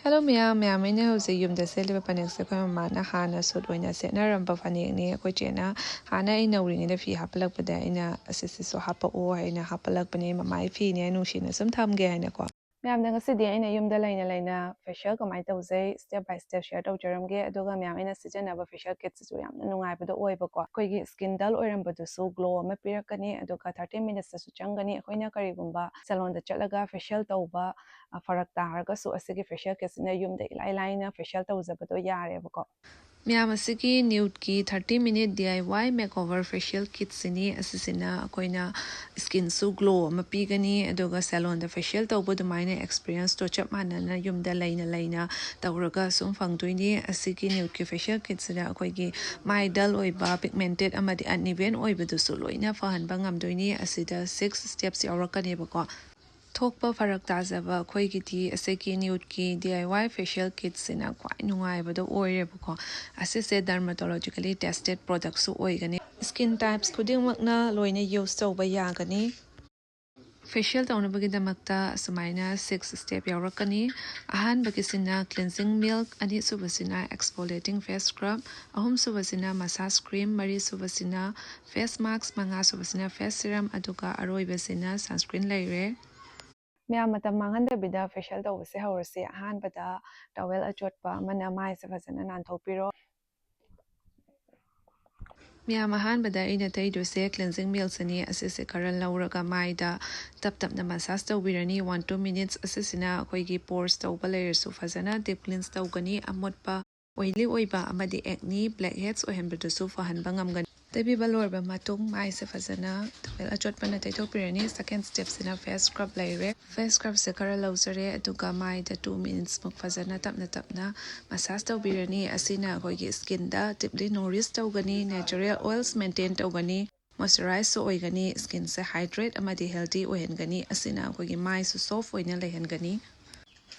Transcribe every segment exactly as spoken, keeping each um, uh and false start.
Hello ꯃꯌꯥꯝ, ꯃꯌꯥꯝ ꯑꯩꯅ ꯍꯧꯖꯤꯛ ꯌꯨꯝꯗ ꯁꯦꯠꯂꯤꯕ ꯐꯅꯦꯛꯁꯦ ꯑꯩꯈꯣꯏ ꯃꯃꯥꯅ ꯍꯥꯟꯅ ꯁꯨꯠ ꯑꯣꯏꯅ ꯁꯦꯠꯅꯔꯝꯕ ꯐꯅꯦꯛꯅꯤ꯫ ꯑꯩꯈꯣꯏ ꯆꯦꯅ ꯍꯥꯟꯅ ꯑꯩ ꯅꯧꯔꯤꯉꯩꯗ ꯐꯤ ꯍꯥꯞꯄꯜꯂꯛꯄꯗ ꯑꯩꯅ ꯑꯁꯤꯁꯤꯁꯨ ꯍꯥꯞꯄꯛꯑꯣ ꯍꯥꯏꯅ ꯍꯥꯞꯄꯜꯂꯛꯄꯅꯦ꯫ ꯃꯃꯥꯏ ꯐꯤꯅꯦ, ꯅꯨꯡꯁꯤꯅ ꯁꯨꯝ ꯊꯝꯒꯦ ꯍꯥꯏꯅꯀꯣ꯫ ꯃꯌꯥꯝꯗ ꯉꯁꯤꯗꯤ ꯑꯩꯅ ꯌꯨꯝꯗ ꯂꯩꯅ ꯂꯩꯅ facial ꯀꯃꯥꯏꯅ ꯇꯧꯖꯩ step by step share ꯇꯧꯖꯔꯝꯒꯦ꯫ ꯑꯗꯨꯒ ꯃꯌꯥꯝ ꯑꯩꯅ ꯁꯤꯖꯤꯟꯅꯕ facial kitꯁꯤꯁꯨ ꯌꯥꯝꯅ ꯅꯨꯡꯉꯥꯏꯕꯗꯣ ꯑꯣꯏꯕꯀꯣ꯫ ꯑꯩꯈꯣꯏꯒꯤ skin dull ꯑꯣꯏꯔꯝꯕꯗꯨꯁꯨ glow ꯑꯃ ꯄꯤꯔꯛꯀꯅꯤ꯫ ꯑꯗꯨꯒ thirty minutesꯇꯁꯨ ꯆꯪꯒꯅꯤ꯫ ꯑꯩꯈꯣꯏꯅ ꯀꯔꯤꯒꯨꯝꯕ salonꯗ ꯆꯠꯂꯒ facial ꯇꯧꯕ ꯐꯔꯛ ꯇꯥꯔꯒꯁꯨ ꯑꯁꯤꯒꯤ facial kitꯁꯤꯅ ꯌꯨꯝꯗ ꯏꯂꯥꯏ ꯂꯥꯏꯅ facial ꯇꯧꯖꯕꯗꯣ ꯌꯥꯔꯦꯕꯀꯣ꯫ ꯃꯌꯥꯝ, ꯑꯁꯤꯒꯤ nudeꯀꯤ thirty minute D I Y makeover facial kitꯁꯤꯅꯤ꯫ ꯑꯁꯤꯁꯤꯅ ꯑꯩꯈꯣꯏꯅ skinꯁꯨ glow ꯑꯃ ꯄꯤꯒꯅꯤ, ꯑꯗꯨꯒ salonꯗ facial ꯇꯧꯕ ꯑꯗꯨꯃꯥꯏꯅ experienceꯇꯣ ꯆꯞ ꯃꯥꯟꯅꯅ ꯌꯨꯝꯗ ꯂꯩꯅ ꯂꯩꯅ ꯇꯧꯔꯒ ꯁꯨꯝ ꯐꯪꯗꯣꯏꯅꯤ꯫ ꯑꯁꯤꯒꯤ nudeꯀꯤ facial kitꯁꯤꯗ ꯑꯩꯈꯣꯏꯒꯤ ꯃꯥꯏ dull ꯑꯣꯏꯕ, pigmented ꯑꯃꯗꯤ uneven ꯑꯣꯏꯕꯗꯨꯁꯨ ꯂꯣꯏꯅ ꯐꯍꯟꯕ ꯉꯝꯗꯣꯏꯅꯤ꯫ ꯑꯁꯤꯗ six steps ꯌꯥꯎꯔꯛꯀꯅꯦꯕꯀꯣ꯫ ꯊꯣꯛꯄ ꯐꯔꯛ ꯇꯥꯖꯕ ꯑꯩꯈꯣꯏꯒꯤꯗꯤ ꯑꯁꯤꯒꯤ nudeꯀꯤ D I Y facial kitꯁꯤꯅ ꯈ꯭ꯋꯥꯏ ꯅꯨꯡꯉꯥꯏꯕꯗꯣ ꯑꯣꯏꯔꯦꯕꯀꯣ꯫ ꯑꯁꯤꯁꯦ dermatologically tested productꯁꯨ ꯑꯣꯏꯒꯅꯤ꯫ Skin types ꯈꯨꯗꯤꯡꯃꯛꯅ ꯂꯣꯏꯅ use ꯇꯧꯕ ꯌꯥꯒꯅꯤ꯫ Facial ꯇꯧꯅꯕꯒꯤꯗꯃꯛꯇ ꯑꯁꯨꯃꯥꯏꯅ six step ꯌꯥꯎꯔꯛꯀꯅꯤ꯫ ꯑꯍꯥꯟꯕꯒꯤꯁꯤꯅ cleansing milk, ꯑꯅꯤꯁꯨꯕꯁꯤꯅ exfoliating face scrub, ꯑꯍꯨꯝꯁꯨꯕꯁꯤꯅ massage cream, ꯃꯔꯤꯁꯨꯕꯁꯤꯅ face mask, ꯃꯉꯥꯁꯨꯕꯁꯤꯅ face serum, ꯑꯗꯨꯒ ꯑꯔꯣꯏꯕꯁꯤꯅ sunscreen ꯂꯩꯔꯦ꯫ ꯃꯌꯥꯝ, ꯃꯇꯝ ꯃꯥꯡꯍꯟꯗꯕꯤꯗ facial ꯇꯧꯕꯁꯦ ꯍꯧꯔꯁꯤ꯫ ꯑꯍꯥꯟꯕꯗ towel ꯑꯆꯣꯠꯄ ꯑꯃꯅ ꯃꯥꯏꯁꯦ ꯐꯖꯅ ꯅꯥꯟꯊꯣꯛꯄꯤꯔꯣ꯫ ꯃꯌꯥꯝ, ꯑꯍꯥꯟꯕꯗ ꯑꯩꯅ ꯇꯩꯗꯣꯏꯁꯦ cleansing milkꯁꯤꯅꯤ꯫ ꯑꯁꯤꯁꯦ ꯈꯔ ꯂꯧꯔꯒ ꯃꯥꯏꯗ ꯇꯞ ꯇꯞꯅ massage ꯇꯧꯕꯤꯔꯅꯤ꯫ One two minutes ꯑꯁꯤꯁꯤꯅ ꯑꯩꯈꯣꯏꯒꯤ pores ꯇꯧꯕ ꯂꯩꯔꯁꯨ ꯐꯖꯅ deep cleanse ꯇꯧꯒꯅꯤ꯫ ꯑꯃꯣꯠꯄ, oily ꯑꯣꯏꯕ ꯑꯃꯗꯤ acne, blackheads ꯑꯣꯏꯍꯟꯕꯗꯨꯁꯨ ꯐꯍꯟꯕ ꯉꯝꯒꯅꯤ꯫ ꯇꯩꯕꯤꯕ ꯂꯣꯏꯔꯕ ꯃꯇꯨꯡ ꯃꯥꯏꯁꯦ ꯐꯖꯅ towel ꯑꯆꯣꯠꯄꯅ ꯇꯩꯊꯣꯛꯄꯤꯔꯅꯤ꯫ Second stepꯁꯤꯅ face scrub ꯂꯩꯔꯦ꯫ Face scrubꯁꯦ ꯈꯔ ꯂꯧꯖꯔꯦ, ꯑꯗꯨꯒ ꯃꯥꯏꯗ two minutesꯃꯨꯛ ꯐꯖꯅ ꯇꯞꯅ ꯇꯞꯅ massage ꯇꯧꯕꯤꯔꯅꯤ꯫ ꯑꯁꯤꯅ ꯑꯩꯈꯣꯏꯒꯤ skinꯗ deeply nourish ꯇꯧꯒꯅꯤ, natural oils maintain ꯇꯧꯒꯅꯤ, moisturizeꯁꯨ ꯑꯣꯏꯒꯅꯤ, skinꯁꯦ hydrate ꯑꯃꯗꯤ healthy ꯑꯣꯏꯍꯟꯒꯅꯤ꯫ ꯑꯁꯤꯅ ꯑꯩꯈꯣꯏꯒꯤ ꯃꯥꯏꯁꯨ soft ꯑꯣꯏꯅ ꯂꯩꯍꯟꯒꯅꯤ꯫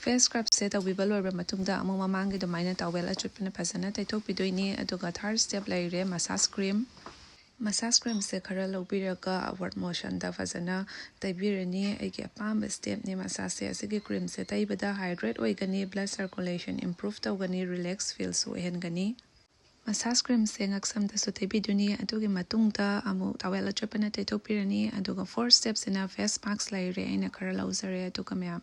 Face scrubꯁꯦ ꯇꯧꯕꯤꯕ ꯂꯣꯏꯔꯕ ꯃꯇꯨꯡꯗ ꯑꯃꯨꯛ ꯃꯃꯥꯡꯒꯤ ꯑꯗꯨꯃꯥꯏꯅ towel ꯑꯆꯣꯠꯄꯅ ꯐꯖꯅ ꯇꯩꯊꯣꯛꯄꯤꯗꯣꯏꯅꯤ꯫ ꯑꯗꯨꯒ third step ꯂꯩꯔꯦ, massage cream꯫ ꯃꯁꯥꯖ ꯀ꯭ꯔꯤꯝꯁꯦ ꯈꯔ ꯂꯧꯕꯤꯔꯒ ꯑꯞꯋꯥꯔꯗ ꯃꯣꯁꯟꯗ ꯐꯖꯅ ꯇꯩꯕꯤꯔꯅꯤ꯫ ꯑꯩꯒꯤ ꯑꯄꯥꯝꯕ ꯁ꯭ꯇꯦꯞꯅꯤ ꯃꯁꯥꯖꯁꯦ꯫ ꯑꯁꯤꯒꯤ ꯀ꯭ꯔꯤꯝꯁꯦ ꯇꯩꯕꯗ ꯍꯥꯏꯗ꯭ꯔꯦꯠ ꯑꯣꯏꯒꯅꯤ, ꯕ꯭ꯂꯗ ꯁꯔꯀꯨꯂꯦꯁꯟ ꯏꯝꯄ꯭ꯔꯨꯚ ꯇꯧꯒꯅꯤ, ꯔꯤꯂꯦꯛꯁ ꯐꯤꯜꯁꯨ ꯑꯣꯏꯍꯟꯒꯅꯤ꯫ ꯃꯁꯥꯖ ꯀ꯭ꯔꯤꯝꯁꯦ ꯉꯛꯁꯝꯗꯁꯨ ꯇꯩꯕꯤꯗꯣꯏꯅꯤ꯫ ꯑꯗꯨꯒꯤ ꯃꯇꯨꯡꯗ ꯑꯃꯨꯛ ꯇꯥꯋꯦꯜ ꯑꯆꯣꯠꯄꯅ ꯇꯩꯊꯣꯛꯄꯤꯔꯅꯤ꯫ ꯑꯗꯨꯒ ꯐꯣꯔ ꯁ꯭ꯇꯦꯞꯁꯤꯅ ꯐꯦꯁ ꯃꯥꯛꯁ ꯂꯩꯔꯦ ꯑꯩꯅ ꯈꯔ ꯂꯧꯖꯔꯦ꯫ ꯑꯗꯨꯒ ꯃꯌꯥꯝ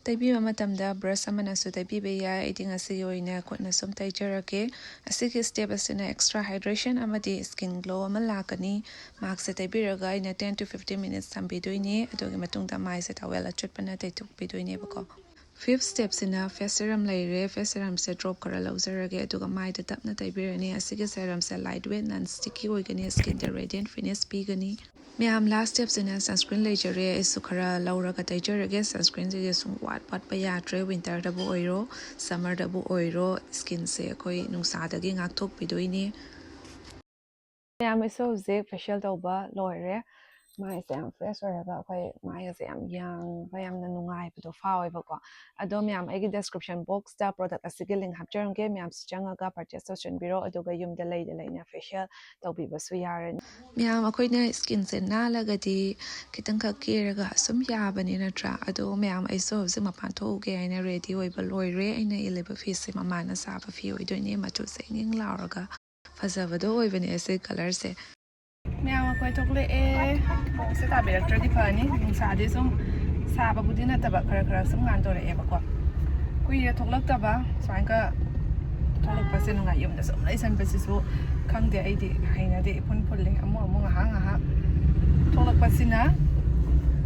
ꯇꯩꯕꯤꯕ ꯃꯇꯝꯗ ꯕ꯭ꯔꯁ ꯑꯃꯅꯁꯨ ꯇꯩꯕꯤꯕ ꯌꯥꯏ꯫ ꯑꯩꯗꯤ ꯉꯁꯤꯒꯤ ꯑꯣꯏꯅ ꯈꯨꯠꯅ ꯁꯨꯝ ꯇꯩꯖꯔꯒꯦ꯫ ꯑꯁꯤꯒꯤ ꯁ꯭ꯇꯦꯞ ꯑꯁꯤꯅ ꯑꯦꯛꯁꯇ꯭ꯔꯥ ꯍꯥꯏꯗ꯭ꯔꯦꯁꯟ ꯑꯃꯗꯤ ꯁ꯭ꯀꯤꯟ ꯒ꯭ꯂꯣ ꯑꯃ ꯂꯥꯛꯀꯅꯤ꯫ ꯃꯥꯛꯁꯦ ꯇꯩꯕꯤꯔꯒ ꯑꯩꯅ ten to fifteen minutes ꯊꯝꯕꯤꯗꯣꯏꯅꯤ꯫ ꯑꯗꯨꯒꯤ ꯃꯇꯨꯡꯗ ꯃꯥꯏꯁꯦ ꯇꯥꯋꯦꯜ ꯑꯆꯣꯠꯄꯅ ꯇꯩꯊꯣꯛꯄꯤꯗꯣꯏꯅꯦꯕꯀꯣ꯫ ꯐꯤꯐ ꯁ꯭ꯇꯦꯞꯁꯤꯅ ꯐꯦꯁ ꯁꯤꯔꯝ ꯂꯩꯔꯦ꯫ ꯐꯦꯁ ꯁꯤꯔꯝꯁꯦ ꯗ꯭ꯔꯣꯞ ꯈꯔ ꯂꯧꯖꯔꯒꯦ, ꯑꯗꯨꯒ ꯃꯥꯏꯗ ꯇꯞꯅ ꯇꯩꯕꯤꯔꯅꯤ꯫ ꯑꯁꯤꯒꯤ ꯁꯤꯔꯝꯁꯦ ꯂꯥꯏꯠ ꯋꯦꯠ, ꯅꯟ ꯁ꯭ꯇꯤꯀꯤ ꯑꯣꯏꯒꯅꯤ, ꯁ꯭ꯀꯤꯟꯗ ꯔꯦꯗꯤꯌꯦꯟꯠ ꯐꯤꯅꯤꯁ ꯄꯤꯒꯅꯤ꯫ ꯃꯌꯥꯝ, ꯂꯥꯁ ꯁ꯭ꯇꯦꯞꯁꯤꯅ ꯁꯟꯁꯀ꯭ꯔꯤꯟ ꯂꯩꯖꯔꯦ꯫ ꯑꯩꯁꯨ ꯈꯔ ꯂꯧꯔꯒ ꯇꯩꯖꯔꯒꯦ꯫ ꯁꯟꯁꯀ꯭ꯔꯤꯟꯁꯤꯗꯤ ꯁꯨꯡ ꯋꯥꯠ ꯋꯥꯠꯄ ꯌꯥꯗ꯭ꯔꯦ꯫ ꯋꯤꯟꯇꯔꯗꯕꯨ ꯑꯣꯏꯔꯣ, ꯁꯝꯃꯔꯗꯕꯨ ꯑꯣꯏꯔꯣ, ꯁ꯭ꯀꯤꯟꯁꯦ ꯑꯩꯈꯣꯏ ꯅꯨꯡꯁꯥꯗꯒꯤ ꯉꯥꯛꯊꯣꯛꯄꯤꯗꯣꯏꯅꯤ꯫ ꯃꯌꯥꯝ, ꯑꯩꯁꯨ ꯍꯧꯖꯤꯛ ꯐꯦꯁꯤꯌꯦꯜ ꯇꯧꯕ ꯂꯣꯏꯔꯦ꯫ ꯃꯥꯏꯁꯦ ꯌꯥꯝ ꯐ꯭ꯔꯦꯁ ꯑꯣꯏꯔꯒ ꯑꯩꯈꯣꯏ ꯃꯥꯏꯒꯁꯦ ꯌꯥꯝ ꯌꯥꯡꯕ, ꯌꯥꯝꯅ ꯅꯨꯡꯉꯥꯏꯕꯗꯣ ꯐꯥꯎꯋꯦꯕꯀꯣ꯫ ꯑꯗꯣ ꯃꯌꯥꯝ, ꯑꯩꯒꯤ ꯗꯤꯁꯀ꯭ꯔꯤꯞꯁꯟ ꯕꯣꯛꯁꯇ ꯄ꯭ꯔꯣꯗꯛ ꯑꯁꯤꯒꯤ ꯂꯤꯡꯛ ꯍꯥꯞꯆꯔꯝꯒꯦ꯫ ꯃꯌꯥꯝꯁꯨ ꯆꯪꯉꯒ ꯄꯔꯆꯦꯁ ꯇꯧꯁꯟꯕꯤꯔꯣ, ꯑꯗꯨꯒ ꯌꯨꯝꯗ ꯂꯩꯅ ꯂꯩꯅ ꯐꯦꯁꯤꯌꯦꯜ ꯇꯧꯕꯤꯕꯁꯨ ꯌꯥꯔꯅꯤ꯫ ꯃꯌꯥꯝ, ꯑꯩꯈꯣꯏꯅ ꯁ꯭ꯀꯤꯟꯁꯦ ꯅꯥꯜꯂꯒꯗꯤ ꯈꯤꯇꯪꯈꯛ ꯀꯦꯔꯒ ꯑꯁꯨꯝ ꯌꯥꯕꯅꯤ ꯅꯠꯇ꯭ꯔꯥ? ꯑꯗꯣ ꯃꯌꯥꯝ, ꯑꯩꯁꯨ ꯍꯧꯖꯤꯛ ꯃꯄꯥꯟ ꯊꯣꯛꯎꯒꯦ ꯍꯥꯏꯅ ꯔꯦꯗꯤ ꯑꯣꯏꯕ ꯂꯣꯏꯔꯦ꯫ ꯑꯩꯅ ꯏꯜꯂꯤꯕ ꯐꯤꯁꯦ ꯃꯃꯥꯅ ꯁꯥꯕ ꯐꯤ ꯑꯣꯏꯗꯣꯏꯅꯦ꯫ ꯃꯆꯨꯁꯦ ꯏꯪ ꯏꯪ ꯂꯥꯎꯔꯒ ꯐꯖꯕꯗꯣ ꯑꯣꯏꯕꯅꯦ ꯑꯁꯤ ꯀꯂꯔꯁꯦ꯫ ꯃꯌꯥꯝ, ꯑꯩꯈꯣꯏ ꯊꯣꯛꯂꯛꯑꯦ꯫ ꯅꯣꯡꯁꯦ ꯇꯥꯕꯤꯔꯛꯇ꯭ꯔꯗꯤ ꯐꯅꯤ꯫ ꯅꯨꯡꯁꯥꯗꯤ ꯁꯨꯝ ꯁꯥꯕꯕꯨꯗꯤ ꯅꯠꯇꯕ, ꯈꯔ ꯈꯔ ꯁꯨꯝ ꯉꯥꯟꯊꯣꯔꯛꯑꯦꯕꯀꯣ꯫ ꯀꯨꯏꯔꯦ ꯊꯣꯛꯂꯛꯇꯕ꯫ ꯁꯨꯃꯥꯏꯅꯒ ꯊꯣꯛꯂꯛꯄꯁꯦ ꯅꯨꯡꯉꯥꯏ꯫ ꯌꯨꯝꯗ ꯁꯨꯝ ꯂꯩꯁꯟꯕꯁꯤꯁꯨ ꯈꯪꯗꯦ, ꯑꯩꯗꯤ ꯍꯩꯅꯗꯦ꯫ ꯏꯐꯨꯟ ꯐꯨꯜꯂꯦ꯫ ꯑꯃꯨꯛ ꯑꯃꯨꯛ ꯉꯥꯏꯍꯥꯛ ꯉꯥꯏꯍꯥꯛ ꯊꯣꯛꯂꯛꯄꯁꯤꯅ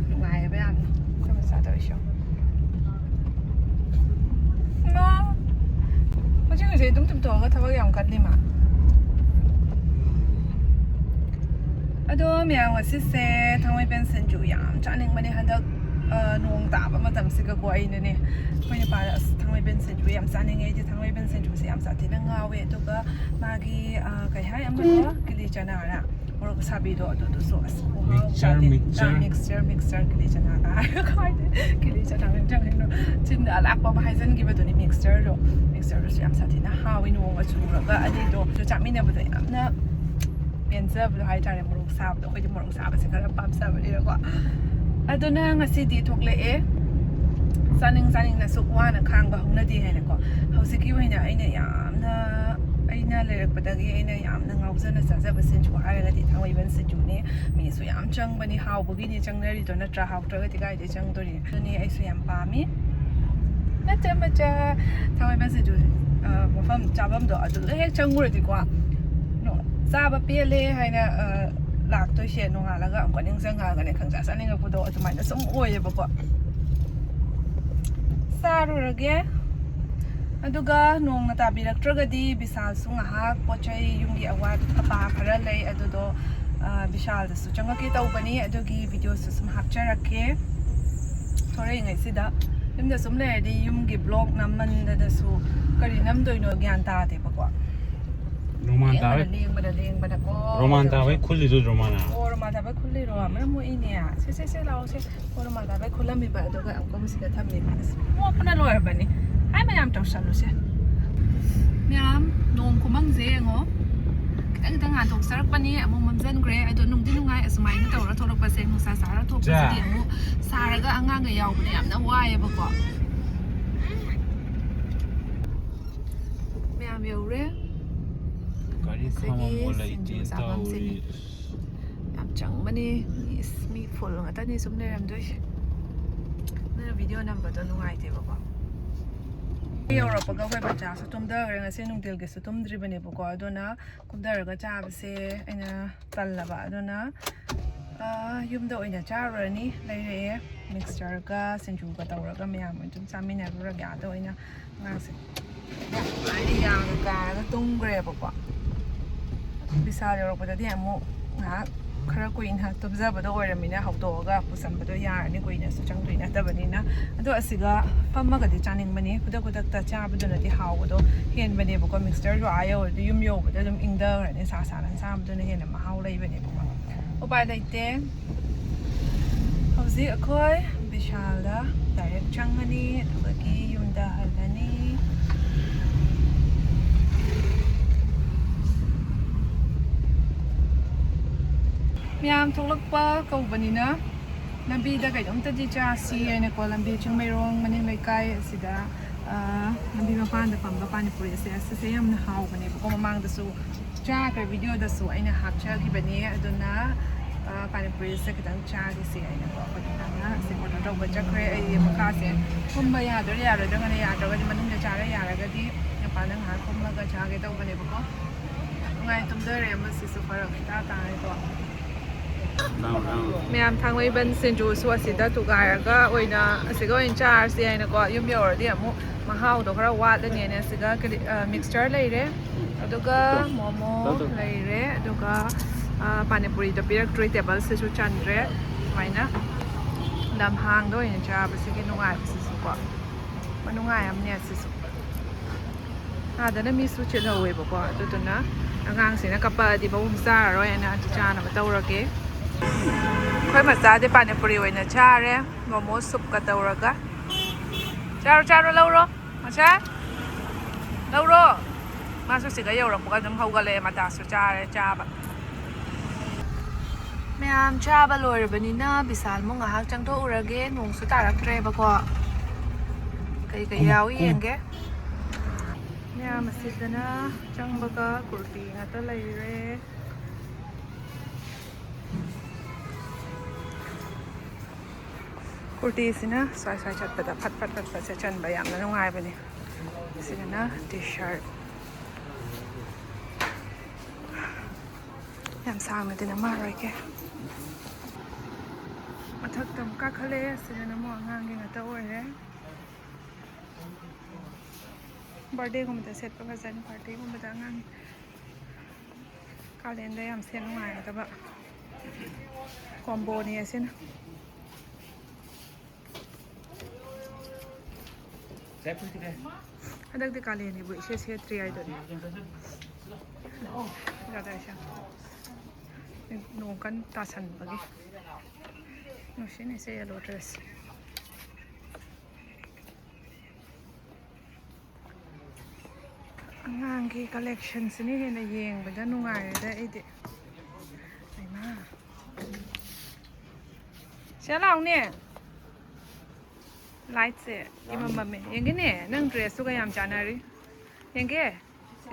ꯅꯨꯡꯉꯥꯏꯌꯦꯕ ꯌꯥꯝꯅ꯫ ꯑꯩꯈꯣꯏ ꯃꯆꯥ ꯇꯧꯔꯤꯁꯦ ꯌꯦꯡꯉꯣ꯫ ꯏꯃꯥ! ꯍꯧꯖꯤꯛ ꯍꯧꯖꯤꯛ ꯑꯗꯨꯝ ꯇꯨꯝꯊꯣꯛꯑꯒ ꯊꯕꯛ ꯌꯥꯝ ꯀꯜꯂꯤ ꯃꯥ꯫ ꯑꯗꯣ ꯃꯌꯥꯝ, ꯉꯁꯤꯁꯦ ꯊꯥꯡꯃꯩꯕꯟ ꯁꯤꯡꯖꯨ ꯌꯥꯝ ꯆꯥꯅꯤꯡꯕꯅꯦ ꯍꯟꯗꯛ, ꯑ, ꯅꯣꯡ ꯇꯥꯕ ꯃꯇꯝꯁꯤꯒꯀꯣ꯫ ꯑꯩꯅꯅꯦ, ꯑꯩꯈꯣꯏ ꯅꯨꯄꯥꯗ, "ꯑꯁ, ꯊꯥꯡꯃꯩꯕꯟ ꯁꯤꯡꯖꯨ ꯌꯥꯝ ꯆꯥꯅꯤꯡꯉꯦ, ꯑꯩꯗꯤ ꯊꯥꯡꯃꯩꯕꯟ ꯁꯤꯡꯖꯨꯁꯦ ꯌꯥꯝ ꯁꯥꯊꯤꯅ ꯉꯥꯎꯋꯦ"꯫ ꯑꯗꯨꯒ ꯃꯥꯒꯤ, ꯑ, ꯀꯩ ꯍꯥꯏ, ꯑꯃꯗꯣ ꯀꯤꯂꯤ ꯆꯅꯥꯔ ꯃꯣꯔꯣꯛ ꯑꯁꯥꯕꯤꯗꯣ, ꯑꯗꯨꯗꯨꯁꯨ, ꯑꯁ, ꯈꯨꯍꯥꯎ ꯃꯤꯛꯆꯔ, ꯆꯥꯗꯦ꯫ ꯃꯤꯛꯆꯔ꯫ ꯑ, ꯃꯤꯛꯆꯔ, ꯃꯤꯛꯆꯔ, ꯀꯤꯂꯤ ꯆꯅꯥꯒ ꯍꯥꯏꯔꯒ ꯍꯥꯏꯗꯤ ꯀꯤꯂꯤ ꯆꯅꯥ ꯅꯤꯡꯁꯤꯡꯉꯛꯏꯅꯣ꯫ ꯆꯤꯟꯗ ꯑꯂꯥꯛꯄ ꯑꯃ ꯍꯥꯏꯖꯟꯈꯤꯕꯗꯨꯅꯤ꯫ ꯃꯤꯛꯆꯔꯗꯣ, ꯃꯤꯛꯆꯔꯗꯨꯁꯨ ꯌꯥꯝ ꯁꯥꯊꯤꯅ ꯍꯥꯎꯋꯤ꯫ ꯅꯣꯡꯒ ꯆꯨꯔꯒ ꯑꯅꯤꯗꯣ ꯑꯗꯨ ꯆꯥꯃꯤꯟꯅꯕꯗꯣ ꯌꯥꯝꯅ ꯄꯦꯟꯖꯕꯗꯣ ꯍꯥꯏꯇꯥꯔꯦ, ꯃꯣꯔꯣꯛ ꯁꯥꯕꯗꯣ꯫ ꯑꯩꯈꯣꯏꯗꯤ ꯃꯣꯔꯣꯛ ꯁꯥꯕꯁꯦ ꯈꯔ ꯄꯥꯝꯖꯕꯅꯤꯅꯀꯣ꯫ ꯑꯗꯨꯅ ꯉꯁꯤꯗꯤ ꯊꯣꯛꯂꯛꯑꯦ꯫ ꯆꯥꯅꯤꯡ ꯆꯥꯅꯤꯡꯅꯁꯨ ꯋꯥꯅ ꯈꯥꯡꯕ ꯍꯧꯅꯗꯦ ꯍꯥꯏꯅꯀꯣ꯫ ꯍꯧꯖꯤꯛꯀꯤ ꯑꯣꯏꯅ ꯑꯩꯅ ꯌꯥꯝꯅ, ꯑꯩꯅ ꯂꯩꯔꯛꯄꯗꯒꯤ ꯑꯩꯅ ꯌꯥꯝꯅ ꯉꯥꯎꯖꯅ ꯆꯥꯖꯕ ꯁꯤꯡꯖꯨ ꯍꯥꯏꯔꯒꯗꯤ ꯊꯥꯡꯃꯩꯕꯟ ꯁꯤꯡꯖꯨꯅꯦ꯫ ꯃꯤꯁꯨ ꯌꯥꯝ ꯆꯪꯕꯅꯤ, ꯍꯥꯎꯕꯒꯤꯅꯤ ꯆꯪꯅꯔꯤꯗꯣ ꯅꯠꯇ꯭ꯔꯥ? ꯍꯥꯎꯇ꯭ꯔꯒꯗꯤ ꯀꯥꯏꯗꯩ ꯆꯪꯗꯣꯔꯤ? ꯑꯗꯨꯅꯤ ꯑꯩꯁꯨ ꯌꯥꯝ ꯄꯥꯝꯃꯤ꯫ ꯃꯆꯥ ꯃꯆꯥ ꯊꯥꯡꯃꯩꯕꯟ ꯁꯤꯡꯖꯨ, ꯑ, ꯃꯐꯝ ꯆꯥꯐꯝꯗꯣ ꯑꯗꯨꯗ ꯍꯦꯛ ꯆꯪꯉꯨꯔꯗꯤꯀꯣ, ꯅꯣ, ꯆꯥꯕ ꯄꯦꯜꯂꯦ ꯍꯥꯏꯅ, ꯑ, ꯂꯥꯛꯇꯣꯏꯁꯦ ꯅꯣꯡꯉꯥꯜꯂꯒ ꯑꯃꯨꯛꯀ ꯅꯤꯡꯁꯤꯡꯉꯛꯑꯒꯅꯦ ꯈꯪꯆꯥ ꯆꯥꯅꯤꯡꯉꯛꯄꯗꯣ ꯑꯗꯨꯃꯥꯏꯅ ꯁꯨꯝ ꯑꯣꯏꯌꯦꯕꯀꯣ꯫ ꯆꯥꯔꯨꯔꯒꯦ꯫ ꯑꯗꯨꯒ ꯅꯣꯡꯅ ꯇꯥꯕꯤꯔꯛꯇ꯭ꯔꯒꯗꯤ ꯕꯤꯁꯥꯜꯁꯨ ꯉꯥꯏꯍꯥꯛ ꯄꯣꯠ ꯆꯩ ꯌꯨꯝꯒꯤ ꯑꯋꯥꯠ ꯑꯄꯥ ꯈꯔ ꯂꯩ, ꯑꯗꯨꯗꯣ, ꯑ, ꯕꯤꯁꯥꯜꯗꯁꯨ ꯆꯪꯉꯛꯀꯦ ꯇꯧꯕꯅꯤ꯫ ꯑꯗꯨꯒꯤ ꯚꯤꯗꯤꯑꯣꯁꯨ ꯁꯨꯝ ꯍꯥꯞꯆꯔꯛꯀꯦ꯫ ꯊꯣꯔꯛꯏꯉꯩꯁꯤꯗ ꯌꯨꯝꯗ ꯁꯨꯝ ꯂꯩꯔꯗꯤ ꯌꯨꯝꯒꯤ ꯕ꯭ꯂꯣꯛ ꯅꯝꯃꯟꯗꯅꯁꯨ ꯀꯔꯤ ꯅꯝꯗꯣꯏꯅꯣ ꯒ꯭ꯌꯥꯟ ꯇꯥꯗꯦꯕꯀꯣ꯫ ꯔꯣꯃꯥꯟ ꯇꯥꯕꯩ ꯂꯦꯡꯕꯗ, ꯂꯦꯡꯕꯗ, ꯂꯦꯡꯕꯗꯀꯣ꯫ ꯔꯣꯃꯥꯟ ꯇꯥꯕꯩ ꯈꯨꯜꯂꯤꯗꯨ ꯔꯣꯃꯥꯅ꯫ ꯑꯣ, ꯔꯣꯃꯥꯟ ꯇꯥꯕꯩ ꯈꯨꯜꯂꯤꯔꯣ? ꯃꯔꯝ ꯃꯣꯛꯏꯅꯦ꯫ ꯁꯦ, ꯁꯦ, ꯁꯦ, ꯂꯥꯛꯑꯣ, ꯁꯦ꯫ ꯑꯣ, ꯔꯣꯃꯥꯟ ꯇꯥꯕꯩ ꯈꯨꯜꯂꯝꯃꯤꯕ, ꯑꯗꯨꯒ ꯑꯃꯨꯛꯀ ꯃꯁꯤꯗ ꯊꯝꯃꯤꯕ꯫ ꯑꯁ, ꯃꯣꯛꯄꯅ ꯂꯣꯏꯔꯕꯅꯤ꯫ ꯍꯥꯏ, ꯃꯌꯥꯝ ꯇꯧꯁꯜꯂꯨꯁꯦ꯫ ꯃꯌꯥꯝ, ꯅꯣꯡ ꯈꯨꯃꯪꯁꯦ ꯌꯦꯡꯉꯣ꯫ ꯈꯤꯇꯪ ꯈꯤꯇꯪ ꯉꯥꯟꯊꯣꯛꯆꯔꯛꯄꯅꯤ, ꯑꯃꯨꯛ ꯃꯝꯖꯟꯈ꯭ꯔꯦ꯫ ꯑꯗꯣ ꯅꯨꯡꯗꯤ ꯅꯨꯡꯉꯥꯏ ꯑꯁꯨꯃꯥꯏꯅ ꯇꯧꯔ ꯊꯣꯛꯂꯛꯄꯁꯦ꯫ ꯅꯨꯡꯁꯥ ꯁꯥꯔ ꯊꯣꯛꯄꯁꯤꯗꯤ ꯆꯥ꯫ ꯑꯃꯨꯛ ꯁꯥꯔꯒ ꯑꯉꯥꯡꯒ ꯌꯥꯎꯕꯗ ꯌꯥꯝꯅ ꯋꯥꯏꯑꯦꯕꯀꯣ꯫ ꯃꯌꯥꯝ ꯌꯧꯔꯦ꯫ ꯒꯥꯔꯤ ꯉꯁꯤꯒꯤ ꯈꯥꯝꯃꯝꯃꯣ ꯂꯩꯇꯦ ꯁꯤꯡꯖꯨ ꯆꯥꯐꯝꯁꯦ꯫ ꯇꯧꯔꯤ꯫ ꯌꯥꯝ ꯆꯪꯕꯅꯤ꯫ ꯃꯤ, ꯏꯁ, ꯃꯤ ꯐꯨꯜ ꯉꯥꯛꯇꯅꯤ ꯁꯨꯝ ꯂꯩꯔꯝꯗꯣꯏꯁꯦ꯫ ꯑꯗꯨꯅ ꯚꯤꯗꯤꯑꯣ ꯅꯝꯕꯗꯣ ꯅꯨꯡꯉꯥꯏꯇꯦꯕꯀꯣ꯫ ꯌꯧꯔꯛꯄꯒ ꯑꯩꯈꯣꯏ ꯕꯆꯥꯁꯨ ꯇꯨꯝꯊꯈ꯭ꯔꯦ꯫ ꯉꯁꯤ ꯅꯨꯡꯊꯤꯜꯒꯤꯁꯨ ꯇꯨꯝꯗ꯭ꯔꯤꯕꯅꯦꯕꯀꯣ꯫ ꯑꯗꯨꯅ ꯀꯨꯝꯊꯔꯒ ꯆꯥꯕꯁꯦ ꯑꯩꯅ ꯇꯜꯂꯕ꯫ ꯑꯗꯨꯅ, ꯑ, ꯌꯨꯝꯗ ꯑꯣꯏꯅ ꯆꯥꯔꯨꯔꯅꯤ꯫ ꯂꯩꯔꯛꯑꯦ꯫ ꯃꯤꯛꯁꯆꯔꯒ ꯁꯤꯡꯖꯨꯒ ꯇꯧꯔꯒ ꯃꯌꯥꯝ ꯑꯗꯨꯝ ꯆꯥꯃꯤꯟꯅꯔꯨꯔꯒꯦ꯫ ꯑꯗꯣ ꯑꯩꯅ ꯑꯉꯥꯡꯁꯦ ꯑꯩꯗꯤ ꯌꯥꯝꯅ ꯀꯥꯔꯒ ꯇꯨꯝꯈ꯭ꯔꯦꯕꯀꯣ꯫ ꯕꯤꯁꯥꯜ ꯌꯧꯔꯛꯄꯗꯗꯤ ꯑꯃꯨꯛ ꯉꯥꯏꯍꯥꯛ ꯈꯔ ꯀꯨꯏꯅ ꯇꯨꯝꯖꯕꯗꯣ ꯑꯣꯏꯔꯝꯃꯤꯅ ꯍꯧꯗꯣꯛꯑꯒ ꯄꯨꯁꯟꯕꯗꯣ ꯌꯥꯔꯅꯤ, ꯀꯨꯏꯅꯁꯨ ꯆꯪꯗꯣꯏ ꯅꯠꯇꯕꯅꯤꯅ꯫ ꯑꯗꯣ ꯑꯁꯤꯒ ꯐꯝꯃꯒꯗꯤ ꯆꯥꯅꯤꯡꯕꯅꯤ, ꯈꯨꯗꯛ ꯈꯨꯗꯛꯇ ꯆꯥꯕꯗꯨꯅꯗꯤ ꯍꯥꯎꯕꯗꯣ ꯍꯦꯟꯕꯅꯦꯕꯀꯣ꯫ ꯃꯤꯛꯁꯆꯔꯗꯣ ꯑꯥ ꯌꯧꯔꯗꯤ ꯌꯨꯝ ꯌꯧꯕꯗ ꯑꯗꯨꯝ ꯏꯪꯊꯈ꯭ꯔꯅꯤ, ꯁꯥ ꯁꯥꯅ ꯆꯥꯕꯗꯨꯅ ꯍꯦꯟꯅ ꯃꯍꯥꯎ ꯂꯩꯕꯅꯦꯕꯀꯣ꯫ ꯎꯄꯥꯏ ꯂꯩꯇꯦ꯫ ꯍꯧꯖꯤꯛ ꯑꯩꯈꯣꯏ ꯕꯤꯁꯥꯜꯗ ꯗꯥꯏꯔꯦꯛ ꯆꯪꯉꯅꯤ, ꯑꯗꯨꯗꯒꯤ ꯌꯨꯝꯗ ꯍꯜꯂꯅꯤ꯫ ꯃꯌꯥꯝ ꯊꯣꯛꯂꯛꯄ ꯀꯧꯕꯅꯤꯅ ꯂꯝꯕꯤꯗ ꯀꯩꯅꯣꯝꯇꯗꯤ ꯆꯥꯁꯤ ꯍꯥꯏꯅꯀꯣ, ꯂꯝꯕꯤ ꯆꯤꯡꯃꯩꯔꯣꯡ ꯃꯅꯤꯡ ꯂꯩꯀꯥꯏ ꯑꯁꯤꯗ, ꯑ, ꯂꯝꯕꯤ ꯃꯄꯥꯟꯗ ꯐꯝꯕ ꯄꯥꯅꯤꯄꯨꯔꯤꯁꯦ ꯑꯁꯤꯁꯦ ꯌꯥꯝꯅ ꯍꯥꯎꯕꯅꯦꯕꯀꯣ꯫ ꯃꯃꯥꯡꯗꯁꯨ ꯆꯥꯈ꯭ꯔꯦ, ꯚꯤꯗꯤꯑꯣꯗꯁꯨ ꯑꯩꯅ ꯍꯥꯞꯆꯈꯤꯕꯅꯦ꯫ ꯑꯗꯨꯅ, ꯑ, ꯄꯥꯅꯤꯄꯨꯔꯤꯁꯦ ꯈꯤꯇꯪ ꯆꯥꯈꯤꯁꯦ ꯍꯥꯏꯅꯀꯣ꯫ ꯑꯩꯈꯣꯏ ꯅꯨꯄꯥꯅ ꯑꯁꯤ ꯑꯣꯔꯗꯔ ꯇꯧꯕ ꯆꯠꯈ꯭ꯔꯦ꯫ ꯑꯩ ꯃꯈꯥꯁꯦ ꯀꯨꯝꯕ ꯌꯥꯗꯣꯏꯔꯥ ꯌꯥꯔꯣꯏꯗ꯭ꯔꯥ ꯈꯪꯗꯦ꯫ ꯌꯥꯗ꯭ꯔꯒꯗꯤ ꯃꯅꯨꯡꯗ ꯆꯥꯔ, ꯌꯥꯔꯒꯗꯤ ꯅꯨꯄꯥꯅ ꯉꯥꯏꯍꯥꯛ ꯀꯨꯝꯃꯒ ꯆꯥꯒꯦ ꯇꯧꯕꯅꯦꯕꯀꯣ꯫ ꯅꯨꯡꯉꯥꯏ ꯇꯨꯝꯖꯔꯦ꯫ ꯑꯃꯁꯤꯁꯨ ꯐꯔꯛ ꯏꯇꯥ ꯇꯥꯔꯦꯀꯣ꯫ ꯃꯌꯥꯝ ꯊꯥꯡꯃꯩꯕꯟ ꯁꯤꯡꯖꯨꯁꯨ ꯑꯁꯤꯗ ꯊꯨꯒꯥꯏꯔꯒ ꯑꯣꯏꯅ ꯑꯁꯤꯒ ꯑꯣꯏꯅ ꯆꯥꯔꯁꯤ ꯍꯥꯏꯅꯀꯣ꯫ ꯌꯨꯝ ꯌꯧꯔꯗꯤ ꯑꯃꯨꯛ ꯃꯍꯥꯎꯗꯣ ꯈꯔ ꯋꯥꯠꯂꯅꯦꯅ ꯑꯁꯤꯗ ꯀꯔꯤ, ꯑ, ꯃꯤꯛꯁꯆꯔ ꯂꯩꯔꯦ, ꯑꯗꯨꯒ ꯃꯣꯃꯣ ꯂꯩꯔꯦ, ꯑꯗꯨꯒ, ꯑ, ꯄꯥꯅꯤꯄꯨꯔꯤꯗꯣ ꯄꯤꯔꯛꯇ꯭ꯔꯤ, ꯇꯦꯕꯜꯁꯤꯁꯨ ꯆꯟꯗ꯭ꯔꯦ꯫ ꯁꯨꯃꯥꯏꯅ ꯂꯝꯍꯥꯡꯗ ꯑꯣꯏꯅ ꯆꯥꯕꯁꯤꯒꯤ ꯅꯨꯡꯉꯥꯏꯕꯁꯤꯁꯨꯀꯣ, ꯃꯅꯨꯡꯉꯥꯏ ꯑꯃꯅꯦ ꯑꯁꯤꯁꯨ꯫ ꯑꯥꯗꯅ ꯃꯤꯁꯨ ꯆꯤꯜꯍꯧꯋꯦꯕꯀꯣ, ꯑꯗꯨꯗꯨꯅ ꯑꯉꯥꯡꯁꯤꯅ ꯀꯞꯄꯛꯑꯗꯤ ꯃꯕꯨꯡ ꯆꯥꯔꯔꯣꯏ ꯍꯥꯏꯅ ꯑꯗꯨ ꯆꯥꯅꯕ ꯇꯧꯔꯒꯦ꯫ ꯑꯩꯈꯣꯏ ꯃꯆꯥꯗꯤ ꯄꯥꯅꯤꯄꯨꯔꯤ ꯑꯣꯏꯅ ꯆꯥꯔꯦ, ꯃꯣꯃꯣ ꯁꯨꯞꯀ ꯇꯧꯔꯒ꯫ ꯆꯥꯔꯣ, ꯆꯥꯔꯣ, ꯂꯧꯔꯣ, ꯃꯆꯥ, ꯂꯧꯔꯣ꯫ ꯃꯥꯁꯨ ꯁꯤꯒ ꯌꯧꯔꯛꯄꯒ ꯑꯗꯨꯝ ꯍꯧꯒꯠꯂꯛꯑꯦ, ꯃꯇꯥꯁꯨ ꯆꯥꯔꯦ ꯆꯥꯕ꯫ ꯃꯌꯥꯝ ꯆꯥꯕ ꯂꯣꯏꯔꯕꯅꯤꯅ ꯕꯤꯁꯥꯜꯃꯨꯛ ꯉꯥꯏꯍꯥꯛ ꯆꯪꯊꯣꯛꯎꯔꯒꯦ꯫ ꯅꯣꯡꯁꯨ ꯇꯥꯔꯛꯇ꯭ꯔꯦꯕꯀꯣ꯫ ꯀꯩ ꯀꯩ ꯌꯥꯎꯏ ꯌꯦꯡꯒꯦ꯫ ꯃꯌꯥꯝ ꯑꯁꯤꯗꯅ ꯆꯪꯕꯒ ꯀꯨꯔꯇꯤ ꯉꯥꯛꯇ ꯂꯩꯔꯦ꯫ ꯀꯨꯔꯇꯤꯁꯤꯅ ꯁ꯭ꯋꯥꯏ ꯁ꯭ꯋꯥꯏ ꯆꯠꯄꯗ ꯐꯠ ꯐꯠ ꯐꯠ ꯐꯠ ꯁꯦꯠꯆꯟꯕ ꯌꯥꯝꯅ ꯅꯨꯡꯉꯥꯏꯕꯅꯦ꯫ ꯁꯤꯗꯅ ꯇꯤ ꯁꯥꯔꯠ꯫ ꯌꯥꯝ ꯁꯥꯡꯅꯗꯤ ꯅꯝꯃꯔꯣꯏꯒꯦ꯫ ꯃꯊꯛꯇ ꯑꯃꯨꯛ ꯀꯥꯈꯠꯂꯛꯑꯦ꯫ ꯁꯤꯗꯅ ꯑꯃꯨꯛ ꯑꯉꯥꯡꯒꯤ ꯉꯥꯛꯇ ꯑꯣꯏꯔꯦ꯫ ꯕꯥꯔꯗꯦꯒꯨꯝꯕꯗ ꯁꯦꯠꯄ ꯐꯖꯅꯤ, ꯄꯥꯔꯇꯤꯒꯨꯝꯕꯗ ꯑꯉꯥꯡ꯫ ꯀꯥꯂꯦꯟꯗ ꯌꯥꯝ ꯁꯦꯠ ꯅꯨꯡꯉꯥꯏꯒꯗꯕ ꯀꯣꯝꯕꯣꯅꯤ ꯑꯁꯤꯅ꯫ ꯍꯟꯗꯛꯇꯤ ꯀꯥꯂꯦꯟꯒꯤꯕꯨ ꯏꯁꯦꯠ ꯁꯦꯠꯇ꯭ꯔꯤ ꯍꯥꯏꯗꯨꯅꯤ꯫ ꯌꯥꯗ꯭ꯔꯦ ꯁꯦ꯫ ꯅꯣꯡ ꯀꯟꯅ ꯇꯥꯁꯟꯕꯒꯤ꯫ ꯅꯨꯡꯁꯤꯠꯅ ꯏꯁꯩ ꯌꯦꯜꯂꯣ ꯗ꯭ꯔꯦꯁ꯫ ꯑꯉꯥꯡꯒꯤ ꯀꯂꯦꯛꯁꯟꯁꯤꯅ ꯍꯦꯟꯅ ꯌꯦꯡꯕꯗ ꯅꯨꯡꯉꯥꯏꯔꯦꯗ ꯑꯩꯗꯤ꯫ ꯍꯩꯃꯥ꯫ ꯁꯤꯗ ꯂꯥꯎꯅꯦ꯫ ꯂꯥꯏꯠꯁꯦ ꯏꯃꯝ ꯃꯝꯃꯦ꯫ ꯌꯦꯡꯒꯦꯅꯦ, ꯅꯪ ꯗ꯭ꯔꯦꯁꯇꯨꯒ ꯌꯥꯝ ꯆꯥꯟꯅꯔꯤ꯫ ꯌꯦꯡꯒꯦ꯫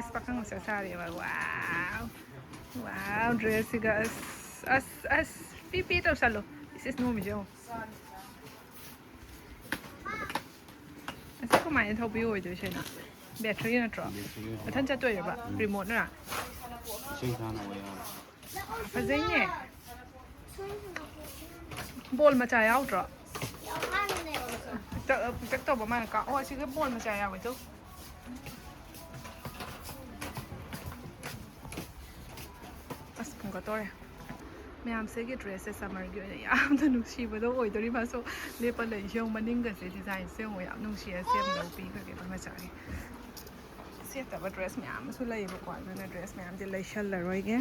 ꯏꯁ, ꯄꯥꯈꯪ ꯃꯁꯛ ꯁꯥꯔꯦꯕ꯫ ꯋꯥꯎ꯫ ꯋꯥꯎ, ꯗ꯭ꯔꯦꯁꯁꯤꯒ꯫ ꯑꯁ, ꯑꯁ, ꯑꯁ꯫ ꯄꯤ ꯄꯤ ꯇꯧꯁꯜꯂꯣ꯫ ꯏꯁ, ꯏꯁ, ꯅꯣꯝꯃꯤꯁꯦ ꯌꯦꯡꯉꯣ꯫ ꯑꯁꯤ ꯀꯃꯥꯏꯅ ꯊꯧꯕꯤ ꯑꯣꯏꯗꯣꯏꯁꯦ ꯅꯪ? ꯕꯦꯇ꯭ꯔꯤ ꯅꯠꯇ꯭ꯔꯣ? ꯕꯦꯇ꯭ꯔꯤ ꯑꯣꯏꯕ꯫ ꯃꯊꯟ ꯆꯠꯇꯣꯏꯔꯕ? ꯎꯝ꯫ ꯔꯤꯃꯣꯠꯅ? ꯏꯁꯤꯡ ꯊꯥꯅꯕ ꯌꯥꯎꯔꯦ꯫ ꯐꯖꯩꯅꯦ꯫ ꯕꯣꯜ ꯃꯆꯥ ꯌꯥꯎꯗ꯭ꯔꯣ? ꯄꯤꯛꯇꯛ, ꯄꯤꯛꯇꯛ ꯇꯧꯕ ꯃꯥꯅ ꯀꯥ-, ꯑꯣ, ꯑꯁꯤꯒ ꯕꯣꯜ ꯃꯆꯥ ꯌꯥꯎꯋꯦ ꯇꯨ꯫ ꯑꯁ, ꯐꯨꯝꯒꯠꯇꯣꯔꯦ꯫ ꯃꯌꯥꯝꯁꯤꯒꯤ ꯗ꯭ꯔꯦꯁꯁꯦ ꯁꯝꯃꯔꯒꯤ ꯑꯣꯏꯅ ꯌꯥꯝꯅ ꯅꯨꯡꯁꯤꯕꯗꯣ ꯑꯣꯏꯗꯣꯔꯤ꯫ ꯃꯥꯁꯨ ꯂꯦꯞꯄ ꯂꯩꯁꯦ ꯌꯦꯡꯉꯨ, ꯃꯅꯤꯡꯒꯁꯦ ꯗꯤꯖꯥꯏꯟꯁꯦ ꯌꯦꯡꯉꯨ, ꯌꯥꯝ ꯅꯨꯡꯁꯤꯌꯦ꯫ ꯁꯦꯝꯗꯧ ꯄꯤꯈ꯭ꯔꯒꯦ ꯑꯩꯈꯣꯏ ꯃꯆꯥꯒꯤ꯫ ꯁꯦꯠꯇꯕ ꯗ꯭ꯔꯦꯁ ꯃꯌꯥꯝ ꯑꯃꯁꯨ ꯂꯩꯌꯦꯕꯀꯣ, ꯑꯗꯨꯅ ꯗ꯭ꯔꯦꯁ ꯃꯌꯥꯝꯗꯤ ꯂꯩꯁꯜꯂꯔꯣꯏꯒꯦ꯫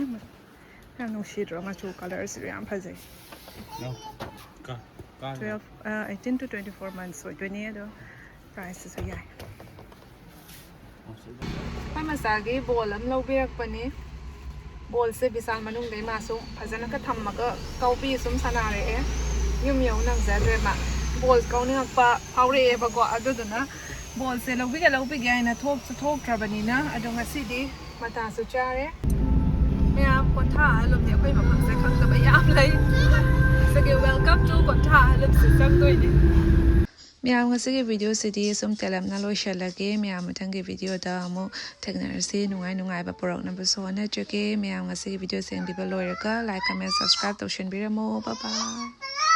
ꯌꯥꯝ ꯅꯨꯡꯁꯤꯗ꯭ꯔꯣ? ꯃꯆꯨ ꯀꯂꯔꯁꯤꯁꯨ ꯌꯥꯝ ꯐꯖꯩ꯫ No. ꯀꯥ-, ꯀꯥ-, twelve, ꯑ, eighteen to twenty four months ꯑꯣꯏꯗꯣꯏꯅꯦ, ꯑꯗꯣ ꯄ꯭ꯔꯥꯏꯁꯇꯁꯨ ꯌꯥꯏ꯫ ꯑꯩꯈꯣꯏ ꯃꯆꯥꯒꯤ ꯕꯣꯜ ꯑꯃ ꯂꯧꯕꯤꯔꯛꯄꯅꯤ꯫ ꯕꯣꯜꯁꯦ ꯕꯤꯁꯥꯜ ꯃꯅꯨꯡꯗꯩ ꯃꯥꯁꯨ ꯐꯖꯅꯒ ꯊꯝꯃꯒ ꯀꯥꯎꯕꯤ ꯁꯨꯝ ꯁꯥꯟꯅꯔꯛꯑꯦ꯫ ꯌꯨꯝ ꯌꯧ ꯅꯪꯖꯗ꯭ꯔꯦ ꯃꯥ꯫ ꯕꯣꯜ ꯀꯥꯎꯅꯤꯡꯉꯛꯄ ꯐꯥꯎꯔꯛꯑꯦꯕꯀꯣ꯫ ꯑꯗꯨꯗꯨꯅ ꯕꯣꯜꯁꯦ ꯂꯧꯕꯤꯒꯦ ꯂꯧꯕꯤꯒꯦ ꯍꯥꯏꯅ ꯊꯣꯛꯁꯨ ꯊꯣꯛꯇ꯭ꯔꯕꯅꯤꯅ꯫ ꯑꯗꯣ ꯉꯁꯤꯗꯤ ꯃꯇꯥꯁꯨ ꯆꯥꯔꯦ꯫ ꯃꯌꯥꯝ ꯀꯣꯟꯊꯥ ꯑꯍꯜꯂꯨꯝꯅꯤ ꯑꯩꯈꯣꯏ ꯃꯐꯝꯁꯦ ꯈꯪꯗꯕ ꯌꯥꯝ ꯂꯩ꯫ ꯁꯤꯒꯤ welcome to ꯀꯣꯟꯊꯥ ꯑꯍꯜꯂꯨꯝꯁꯦ ꯆꯪꯗꯣꯏꯅꯦ꯫ ꯃꯌꯥꯝ, ꯉꯁꯤꯒꯤ ꯚꯤꯗꯤꯑꯣꯁꯤꯗꯤ ꯁꯨꯝ ꯇꯦꯜꯂꯞꯅ ꯂꯣꯏꯁꯤꯜꯂꯒꯦ꯫ ꯃꯌꯥꯝ ꯃꯊꯪꯒꯤ ꯚꯤꯗꯤꯑꯣꯗ ꯑꯃꯨꯛ ꯊꯦꯡꯅꯔꯁꯤ꯫ ꯅꯨꯡꯉꯥꯏ ꯅꯨꯡꯉꯥꯏꯕ ꯄꯨꯔꯛꯅꯕꯁꯨ ꯍꯣꯠꯅꯖꯒꯦ꯫ ꯃꯌꯥꯝ, ꯉꯁꯤꯒꯤ ꯚꯤꯗꯤꯑꯣ ꯌꯦꯡꯕꯤꯕ ꯂꯣꯏꯔꯒ like, comment, subscribe ꯇꯧꯁꯤꯟꯕꯤꯔꯝꯃꯣ꯫ Bye bye꯫